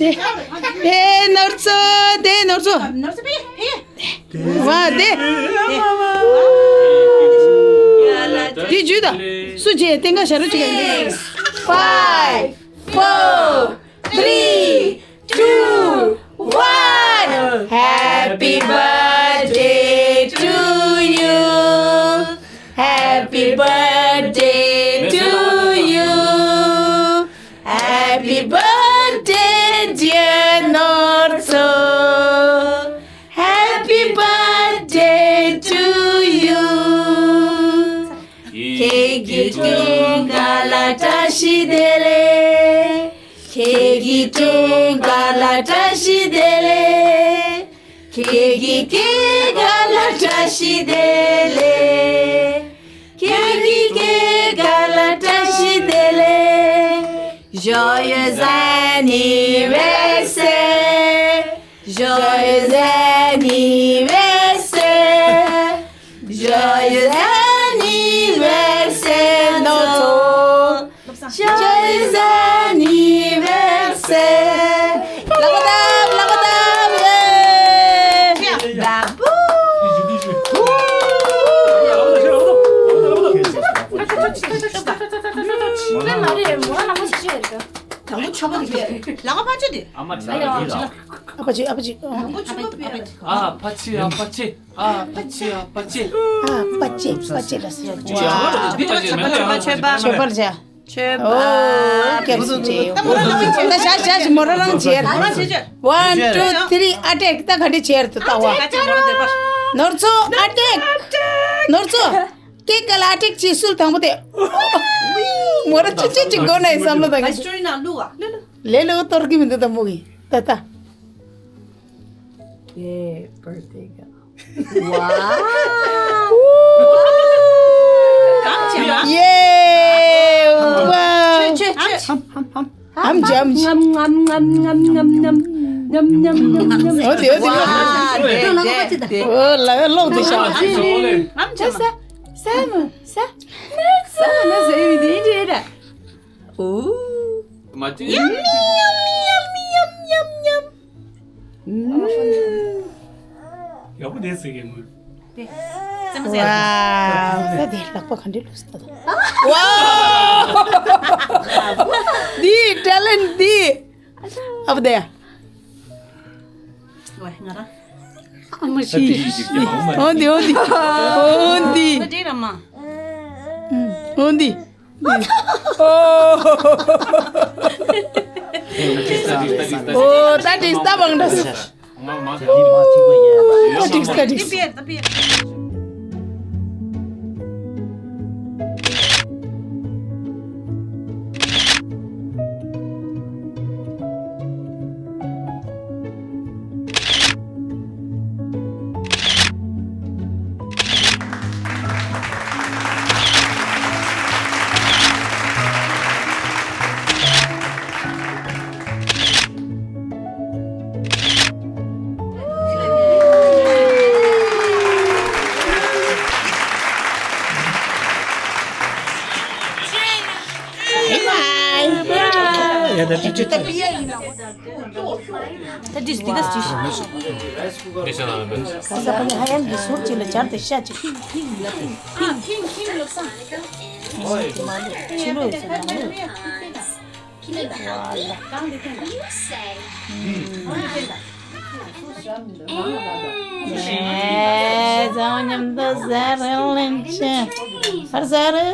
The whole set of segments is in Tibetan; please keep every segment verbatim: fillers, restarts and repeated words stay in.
དེ་དེ་ནོར་ཚོ་དེ་ནོར་ཚོ། ནོར་ཚོ་པི་ཡེ་པི་ཡེ། ཝ་དེ། དེ་ཇུས་ད། སུ་ཇེ་ཏེང་ཀ་ཤ་རུ་ཅིག་ཡང་དེ། Five, four, three, two, one. Happy birthday to you. Happy birthday to you. Happy birthday, dear Nortso. Happy birthday to you. ཁྱེད་ཀྱི་སྐུ་ག་ལ་བཀྲ་ཤིས་བདེ་ལེགས། ཁྱེད་ཀྱི་སྐུ་ག་ལ་བཀྲ་ཤིས་བདེ་ལེགས། ཁྱེད་ཀྱི་སྐུ་ག་ལ་བཀྲ་ཤིས་བདེ་ལེགས། ཁྱེད་ཀྱི་སྐུ་ག་ལ་བཀྲ་ཤིས་བདེ་ལེགས། Joyeux anniversaire. Joyeux anniversaire. Joyeux anniversaire, notre. Joyeux anniversaire. ལག་པ་བརྡབ། ལག་པ་བརྡབ། ཡེ། Bravo. དང་པོ་ཆོག་པ་རེད། ལག་པ་ཕར་ཕྱོགས་དེ། ཨ་ཕ་ཅིག་ཨ་ཕ་ཅིག་དང་པོ་ཆོག་པ་རེད། ཨ་ཕ་ཅིག་ཨ་ཕ་ཅིག་ཨ་ཕ་ཅིག་ཨ་ཕ་ཅིག་ཨ་ཕ་ཅིག་ཨ་ཕ་ཅིག་ལ་ཟེར། མཆོད་པར་བྱ། མཆོད་པར་བྱ། མཆོད་པ། ཨོ་སྐྱབས་སུ་མཆིའོ། ད་བཞག་བཞག་མོ་རང་རང་བྱེད། One, two, three, attack. ད་ག་འདྲ་བྱེད་དུ་ལྟ་བ། ནོར་ཚོ་attack. ནོར་ཚོ། སྐད་ག་ལ་attack བྱེད་སྲོལ་དང་པོ་དེ། མོ་ར་ཅི་ཅི་ཅི་དགོས་ནའི་བསམ་བློ་དང་། ལས་སླ་བོ་གཏོར་གི་མི་འདུག་དང་པོ་གི་ད་ལྟ། ཡེ། བར་ཐི་ཌེ་ག་ཡེ། ཝའོ། ཨམ་ཅི་ཨམ་ཅི། ཨོ་དེ་ཨོ་དེ། ཨོ་ལ་ལོག་དེ་ཤ། ཨམ་ཅི། ས་ས་མ་ས། ས་ན་ས་ཡི་དེ་འདྲེ་ར། ཨོ། མ་ཏི། ཡམ་ཡམ་ཡམ་ཡམ་ཡམ་ཡམ། ཡག་པོ་འདུག་ཟེར་གི་མོ། ཏེ། ཙེ་མོ་ཟེར། ཝའོ། ད་དེ་ལག་པ་ག་འདྲ་ལུས་ད། ཝའོ། འདི་ཊེ་ལེན་ཊི་འདི། ཨ་བ་དེ། ཝེ་ང་རང་། ཨ་མ་ཤི། འོན་ཏེ་འོན་ཏེ་འོན་ཏེ། ད་འདི་ར་མ། འོན་ཏེ། ཨོ། ཨོ་ད་འདི་ད་བང་འདྲ། ད་འདི་ད་འདི། ད་འདི་འདི་ག་ཅི། ག་ས་པ་ནི་ཧ་ཡང་གི་ཟུར་ཅིག་ལ་སྦྱར་ཏེ་ཤ་ཅིག། ཨ་ཁིང་ཁིང་ལབ་སང་། ཕྱི་ལོགས་ཡོད་ས་ནང་ལོགས། ཁིང་ལབ་སང་། ཁིང་ལབ་སང་། ཨེ། ཚང་མ་མཉམ་དུ་ཟ་རེ་ལེན་ཆེ། ཧར་ཟ་རེ།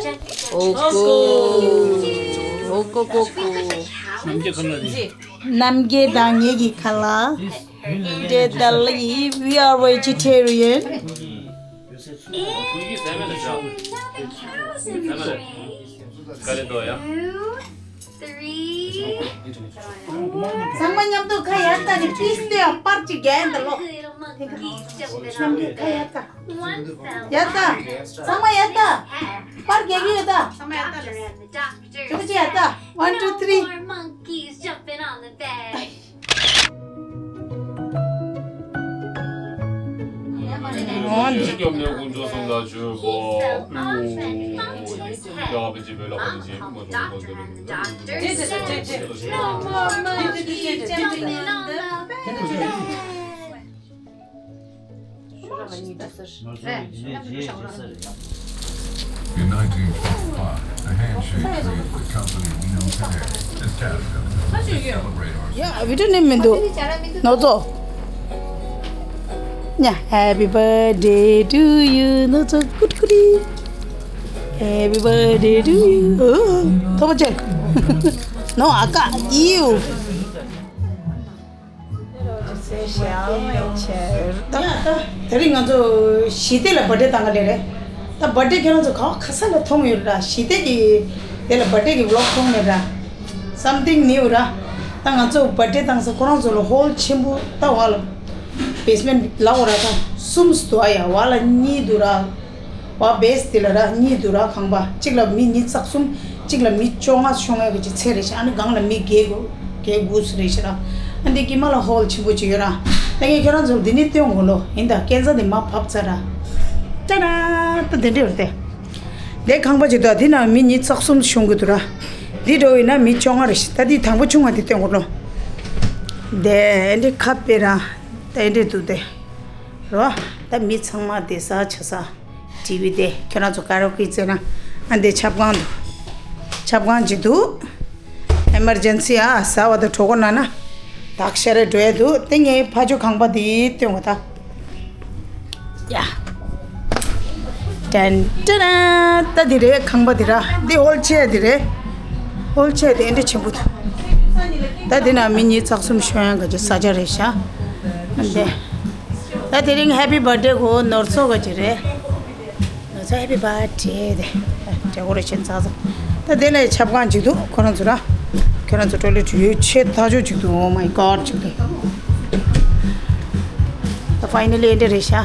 ཨོ་ཀོ། ཨོ་ཀོ་ཀོ་ཀོ། རྣམ་རྒྱལ་དང་ངེད་ཀྱི་ཁ་ལག། Today we are vegetarian. Two, three. ཚང་མ་མཉམ་དུ་ཁ་ཡར་ལྟ་ནས་པི་ལིས་ལྟོས་ཡ། པར་གཅིག་རྒྱག་ཡ་འདི་ལོ། མཉམ་གི་ཁ་ཡར་ལྟ། ཡར་ལྟ། ཚང་མ་ཡར་ལྟ། པར་རྒྱག་གི་ཡོད་ད། ཚང་མ་ཡར་ལྟ་ལ། ཇོ་ཅི་ཡར་ལྟ། One, two, three. In nineteen twenty-five, the handshake created the company we know today as Caterpillar. Celebrate our ཡ་བི་ཏི་ནི་མི་འདུག་ནོ་ཙོ། ཉ། Happy birthday to you. ནོ་ཙོ་ཀུར་ཀུར། Happy birthday to you. ཐོབ་ཅེ། ནོ་ཨ་ཀ་ཡིའུ། དེ་རིང་ང་ཚོ་ཞི་བདེ་ལ་བར་ཐི་ཌེ་བཏང་ག་ལེ་རེད། ད་བར་ཐི་ཌེ་ཁྱེད་རང་ཚོ་ག་བ་ག་ས་ལ་མཐོང་ཡོད་ར། ཞི་བདེ་གི་དེ་ལ་བར་ཐི་ཌེ་གི་བི་ལོག་མཐོང་མེད་ར། Something new ར། ད་ང་ཚོ་བར་ཐི་ཌེ་བཏང་ས་ཁོ་རང་ཚོ་ལ་ཧོལ་ཆེན་པོ་ད་བ་ལ་བེ་སི་མེན་ཊི་ལ་འོ་ར་ད་གསུམ་སུ་འདུག་ཨ། ཡ་བ་ལ་གཉིས་འདུག་ར། བ་བེ་སི་དེ་ལ་ར་གཉིས་འདུག་ར། ཁང་པ་གཅིག་ལ་མི་ཉི་ཤུ་རྩ་གསུམ། གཅིག་ལ་མི་བཅོ་ལྔ་ཤོང་ཡ་གི་ཅིག་ཚད་རེད་ཤག་ཨ་ནི་སྒང་ལ་མི་བརྒྱད་དགུ་བརྒྱད་དགུ་ཙམ་རེད་ཤག་ར། ཨ་འདི་དཀྱིལ་མ་ལ་ཧོལ་ཆེན་པོ་ཅིག་ཡོད་ར། ད་ངས་ཁྱོད་རང་ཚོར་འདི་ནས་སྟོན་དགོས་ལོ། ཡིན་ད་སྐས་འཛེག་འདི་མར་བབས་ཚར་ར། ཅ་ར། ད་དེ་འདྲ་ཡོད་དེ། དེ་ཁང་པ་ཅིག་འདུག་འདི་ན་མི་ཉི་ཤུ་རྩ་གསུམ་ཤོང་གི་འདུག་ར། འདི་འགྲོ་ཡིན་ན་མི་བཅོ་ལྔ་རེད་ཤག་ད་འདི་དང་པོ་ཆུང་བ་འདི་སྟོན་དགོས་ལོ། དེ་ཨ་འདི་ཁ་དཔེ་ར། ད་ཨ་འདྲ་འདུག་དེ། རོ། ད་མི་ཚང་མ་བསྡད་ས་ཆ་ས། ཊི་ཝི་དེ་ཁྱོད་རང་ཚོ་ཀ་ར་ཨོ་ཀེ་རྩེ་ན། ཨ་འདི་ཆབ་ཁང་འདུག་ཆབ་ཁང་ཅིག་འདུག་ཨེ་མར་ཇེན་སི་ཨ་ཟ་བ་དང་གྲོད་ཁོག་ན་ན། དག་ཤ་རེ་འགྲོ་ཡ་འདུག་དེ་ངའི་ཕ་ཇོ་ཁང་པ་དེ་སྟོན་གོ་ད། ཡ། ཏན་ཏན། ད་འདི་རེད་ཁང་པ་འདི་ར། འདི་ཧོལ་ཆེ་འདི་རེད། ཧོལ་ཆེ་འདི་ཨེ་འདྲ་ཆེན་པོ་འདུག་ད་འདི་ན་མི་ཉི་ཤུ་རྩ་གསུམ་ཤོང་ཡ་ག་ཅིག་ས་ཆ་རེད་ཤག་ཨ་འདི། ད་དེ་རིང་ཧེ་པི་བར་ཐི་ཌེ་གོ་ནོར་ཚོ་ག་ཅིག་རེད། ནོར་ཚོ་ཧེ་པི་བར་ཐི་ཌེ་དེ། ཅ་གོ་རེ་ཆེན་ཚ་ཚ། ད་དེ་ལ་ཆབ་ཁང་ཅིག་འདུག་ཁོ་རང་ཚོ་ར། ཁྱོད་རང་ཚོ་ཊོའི་ལེཊ་ཡོད་ཆེ་ཐག་ཆོད་ཅིག་འདུག Oh my God ཅིག་འདུག་ད་ཕའི་ནལ་ལི་ཨེ་འདྲ་རེད་ཤག་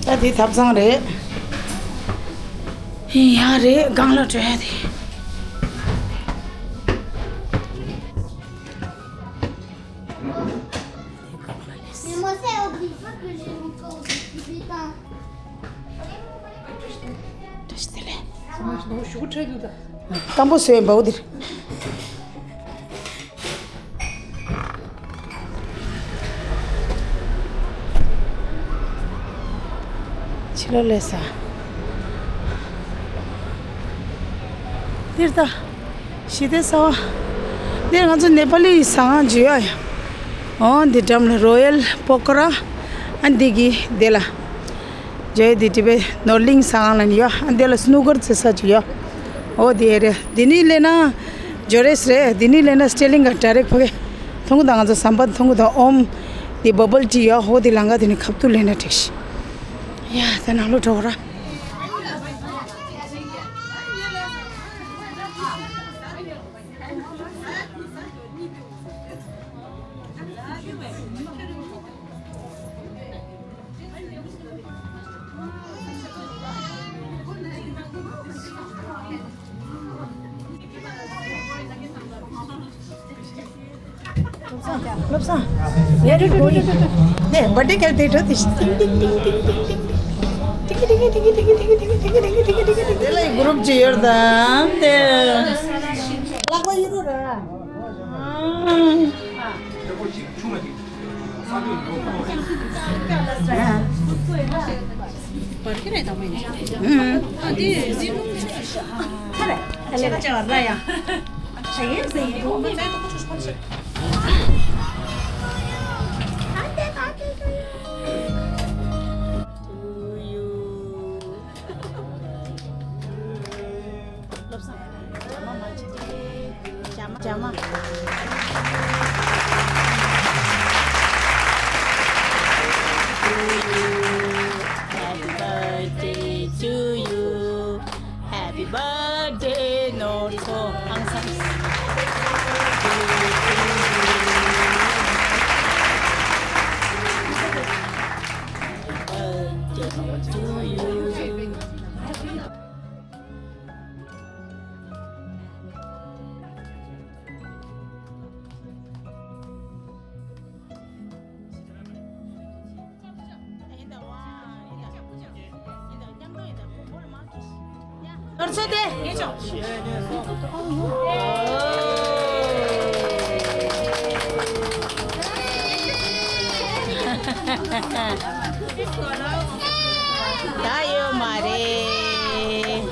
ད་འདི་ཐབ་ཚང་རེད། ཡ་རེད་སྒང་ལ་འགྲོ་ཡ་དེ། སྐམ་པོ་བཟོས་འབའ་འོ་འདིར། ཕྱི་ལོགས་ལས་ས། འདིར་ད། ཞི་བདེ་ས་བ། འདིར་ང་ཚོ་ནེ་པ་ལི་ཟ་ཁང་འཇུ་ཡ་ཡ། འོ་འདི་འགྲམ་ལ་རོ་ཡལ་པོ་ཀོ་ར། ཨ་འདི་གི་འདི་ལ། ཇོ་ཡི་འདི་ཏི་བེ་ནོར་གླིང་ཟ་ཁང་ལ་ནི་ཡོད། ཨ་འདི་ལ་སྣུ་ཀར་རྩེ་ས་ཅིག་ཡོད། འོ་འདི་ཨེ་རེད། འདི་ནི་ལས་ན་ཇོ་རེས་རེད། འདི་ནི་ལས་ན་སི་ཊེ་ལིང་ག་ཌའི་རེག་ཕ་གི་ཐུང་གུ་དང་ང་ཚོ་ཟམ་པ་ཐུང་གུ་དང་ཨོམ། འདི་བ་བལ་ཊི་ཡོད། འོ་འདི་ལང་ག་འདི་ནི་ཁབ་ཏུ་ལས་ན་འགྲིག་ཤི། ཡ་ད་ནང་ལོ་འགྲོ་ར། བློ་བཟང་། ཡ་རུ་རུ་རུ་རུ་རུ། ནས་བར་ཐི་ཌེ་གལ་ཏེ་འགྲོ་དེ་ཤི། ཏིང་ཏིང་ཏིང་། དེ་ལ་ཡི་གུ་རུབ་ཅི་ཡོད་དམ་དེ། ལག་པ་ཡི་རུ་ར། བློ་བཟང་། ཇ་མ་མ་བྱེད་དེ། ཇ་མ་ཇ་མ། ཚོ་ཨང་སང་ནོར་ཚོད་དེ། ད་ཡོད་མ་རེད།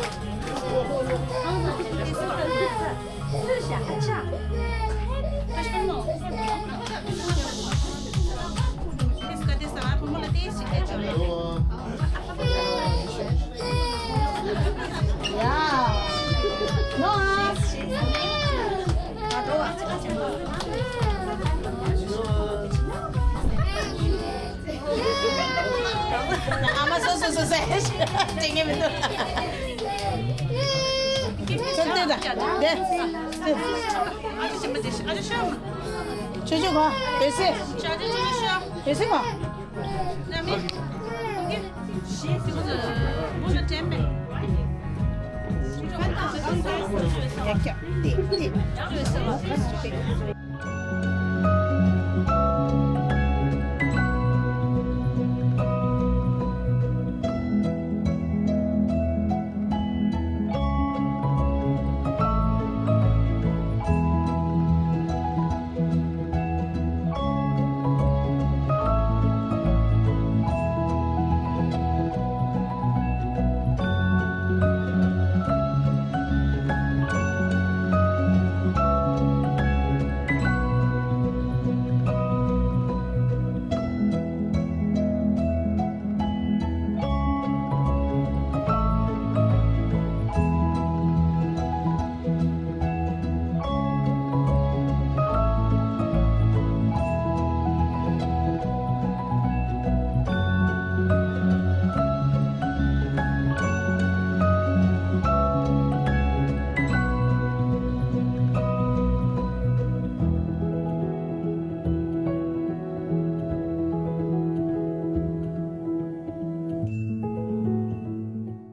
ཨ་མ་སོ་སོ་སོ་སོ་དྲན་གྱི་མི་འདུག་ཚོད་ལྟ་དང་དེ། ཆོས་ཆོས་གོ་བེ་སེ། བེ་སེ་གོ།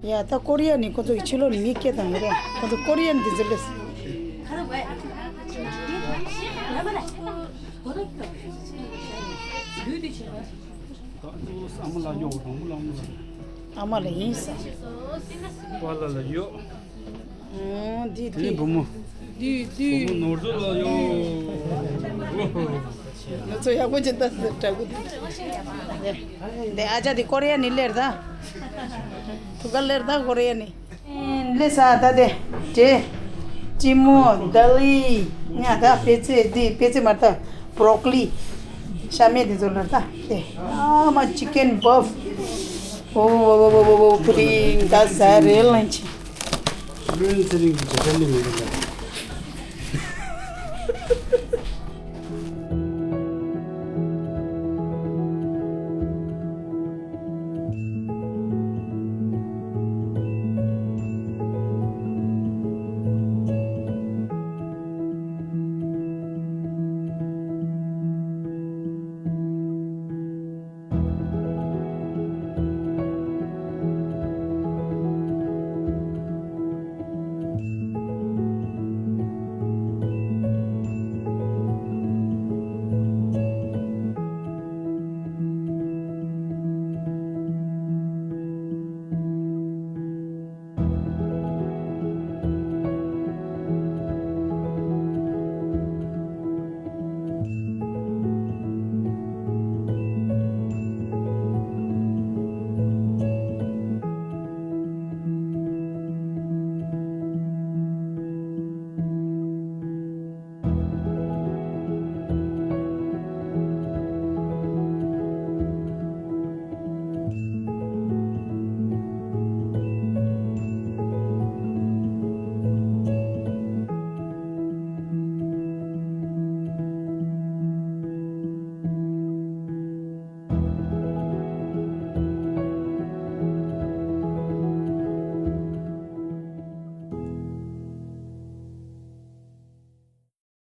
ཡ་ད་ཀོ་རི་ཡ་ནི་ཁོ་ཚོ་གི་ཕྱི་ལོགས་ནི་མི་སྐད་དང་ཡོད་རེད། ཁོ་ཚོ་ཀོ་རི་ཡ་ནི་འདི་ཟེར་ལེ། ཨ་མ་ལགས་ཡོད། ཨ་མ་ལགས་ཡིན་ས། པཱ་ལགས་ལ་ཡོད། འདི་འདི་བུ་མོ། འདི་འདི་བུ་མོ་ནོར་བཟོ་ལ་ཡོད། ང་ཚོ་ཡག་པོ་ཅིག་ལྟ་ཟེར་དྲག་པོ་འདུག་འདི་ཨ་ཅག་འདི་ཀོ་རི་ཡ་ནས་སླེབས་ད། ཐུག་ག་སླེབས་ད་ཀོ་རི་ཡ་ནས། སླེབས་ས་ད་དེ་འདྲེ། ཅི་མོ་དཱ་ལི། ང་ད་པེ་ཙེ་འདི་པེ་ཙེ་མ་ད་བྷོ་རོ་ཀོ་ལི། ཤ་མེད་འདི་ཚོ་ལ་ད་དེ། ཨ་མ་ཅི་ཀེན་བྷབ། ཨོ་ཨོ་ཨོ་ཨོ་ཨོ་ཕུ་རིང་ད་ཟ་རེ་ལན་ཆི། ལོན་ཚེ་རིང་གི་ཇ་ཆ་ལི་མི་འདུག